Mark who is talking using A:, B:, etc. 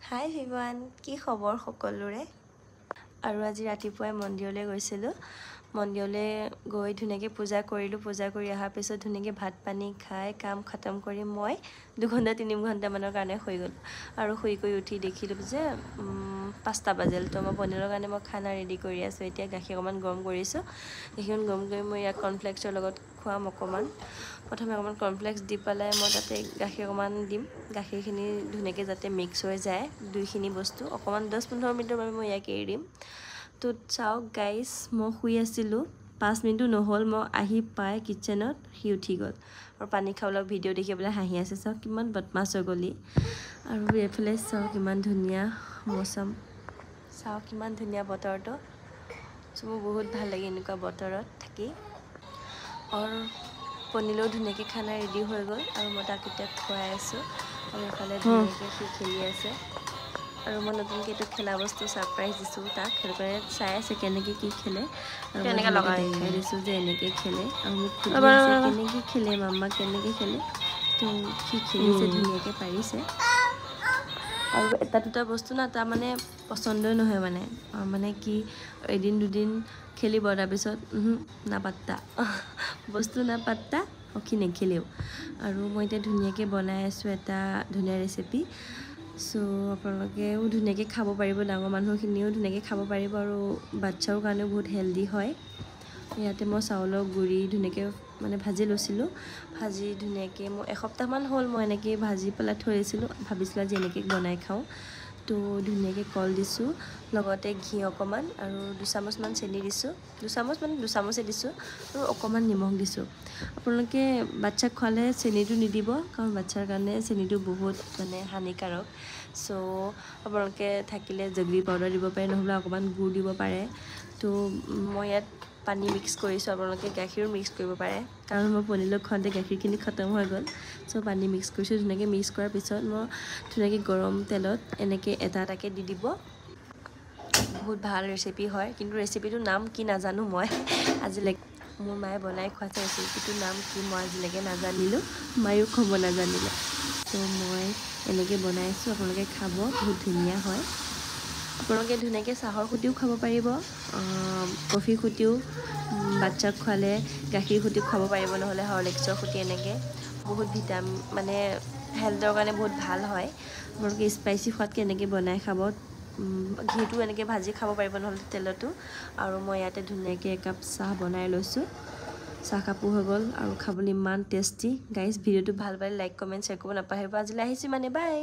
A: হাই everyone, কি খবৰ সকলোৰে? আৰু আজি ৰাতিপুৱাই মন্দিৰলৈ গৈছিলোঁ। মন্দিৰলৈ গৈ ধুনীয়াকৈ পূজা কৰিলোঁ। পূজা কৰি অহাৰ পিছত ধুনীয়াকৈ ভাত পানী খাই কাম খতম কৰি মই 2 ঘণ্টা 3 ঘণ্টামানৰ কাৰণে শুই গ'লোঁ। আৰু শুই কৰি উঠি দেখিলোঁ যে 5টা বাজিল। তো মই পনীৰৰ কাৰণে মই খানা ৰেডি কৰি আছোঁ। এতিয়া গাখীৰ অকণমান গৰম কৰিছোঁ। গাখীৰকণ গৰম কৰি মই ইয়াক কৰ্ণফ্লেক্সৰ লগত খুৱাম অকণমান। প্ৰথমে অকণমান কৰ্ণফ্লেক্স দি পেলাই মই তাতে গাখীৰ অকণমান দিম। গাখীৰখিনি ধুনীয়াকৈ যাতে মিক্স হৈ যায় দুইখিনি বস্তু। অকণমান 10-15 মিনিটৰ বাবে মই ইয়াক এৰি দিম। তো চাওক গাইজ, মই শুই আছিলোঁ, 5 মিনিটো নহ'ল, মই আহি পাই কিটচেনত সি উঠি গ'ল আৰু পানী খাবলৈ ভিডিঅ' দেখি পেলাই হাঁহি আছে। চাওক, কিমান বদমাছ হৈ গ'ল ই। আৰু এইফালে চাওক, ইমান ধুনীয়া মৌচম। চাওক, কিমান ধুনীয়া বতৰটো। চ' মোৰ বহুত ভাল লাগে এনেকুৱা বতৰত থাকি। আৰু পনীলেও ধুনীয়াকৈ খানা ৰেডি হৈ গ'ল আৰু মই তাক এতিয়া খুৱাই আছোঁ। আৰু এইফালে ধুনীয়াকৈ সি খেলি আছে। আৰু মই নতুনকৈ এইটো খেলা বস্তু ছাৰপ্ৰাইজ দিছোঁ তাক। সেইটো কাৰণে চাই আছে কেনেকৈ কি খেলে। আৰু মই
B: কেনেকৈ
A: ধুনীয়াকৈ
B: লগাই?
A: দেখাই দিছোঁ যে এনেকৈ খেলে। আৰু মোক সুধি আছে, কেনেকৈ খেলে মামা, কেনেকৈ খেলে? তো সি খেলিছে, ধুনীয়াকৈ পাৰিছে। আৰু এটা দুটা বস্তু না তাৰ মানে পচন্দই নহয়। মানে মানে কি, এদিন দুদিন খেলিব, তাৰপিছত নাপাত্তা বস্তু, নাপাত্তা সখী, নেখেলেও। আৰু মই এতিয়া ধুনীয়াকৈ বনাই আছোঁ এটা ধুনীয়া ৰেচিপি। চ' আপোনালোকেও ধুনীয়াকৈ খাব পাৰিব, ডাঙৰ মানুহখিনিও ধুনীয়াকৈ খাব পাৰিব আৰু বাচ্ছাৰ কাৰণেও বহুত হেল্ডি হয়। ইয়াতে মই চাউলৰ গুড়ি ধুনীয়াকৈ মানে ভাজি লৈছিলোঁ। ভাজি ধুনীয়াকৈ মই এসপ্তাহমান হ'ল, মই এনেকৈ ভাজি পেলাই থৈ দিছিলোঁ। ভাবিছিলোঁ আজি এনেকৈ বনাই খাওঁ। তো ধুনীয়াকৈ কল দিছোঁ, লগতে ঘি অকণমান আৰু দুচামুচমান চেনি দিছোঁ। দুচামুচ মানে দুচামুচে দিছোঁ আৰু অকণমান নিমখ দিছোঁ। আপোনালোকে বাচ্ছাক খোৱালে চেনিটো নিদিব, কাৰণ বাচ্ছাৰ কাৰণে চেনিটো বহুত মানে হানিকাৰক। চ' আপোনালোকে থাকিলে জগৰী পাউডাৰ দিব পাৰে, নহ'লে অকণমান গুড় দিব পাৰে। তো মই ইয়াত পানী মিক্স কৰিছোঁ, আপোনালোকে গাখীৰো মিক্স কৰিব পাৰে। কাৰণ মই পনীৰক খুৱাওঁতে গাখীৰখিনি খতম হৈ গ'ল। চ' পানী মিক্স কৰিছোঁ। ধুনীয়াকৈ মিক্স কৰাৰ পিছত মই ধুনীয়াকৈ গৰম তেলত এনেকৈ এটা এটাকৈ দি দিব। বহুত ভাল ৰেচিপি হয়। কিন্তু ৰেচিপিটোৰ নাম কি নাজানো মই আজিলৈকে। মোৰ মায়ে বনাই খুৱাইছে, ৰেচিপিটোৰ নাম কি মই আজিলৈকে নাজানিলোঁ, মায়েও ক'ব নাজানিলে। ত' মই এনেকৈ বনাইছোঁ, আপোনালোকে খাব, বহুত ধুনীয়া হয়। আপোনালোকে ধুনীয়াকৈ চাহৰ সৈতেও খাব পাৰিব, কফিৰ সৈতেও, বাচ্ছাক খোৱালে গাখীৰ সৈতেও খাব পাৰিব, নহ'লে হৰলিক্সৰ সৈতে। এনেকৈ বহুত ভিটামিন, মানে হেল্থৰ কাৰণে বহুত ভাল হয়। আপোনালোকে স্পাইচি খোৱাতকৈ এনেকৈ বনাই খাব। ঘিটো এনেকৈ ভাজি খাব পাৰিব, নহ'লে তেলতো। আৰু মই ইয়াতে ধুনীয়াকৈ একাপ চাহ বনাই লৈছোঁ। চাহকাপো হৈ গ'ল আৰু খাবলৈ ইমান টেষ্টি। গাইজ, ভিডিঅ'টো ভাল পালে লাইক, কমেণ্ট, শ্বেয়াৰ কৰিব নাপাহৰিব। আজিলৈ আহিছোঁ মানে, বাই।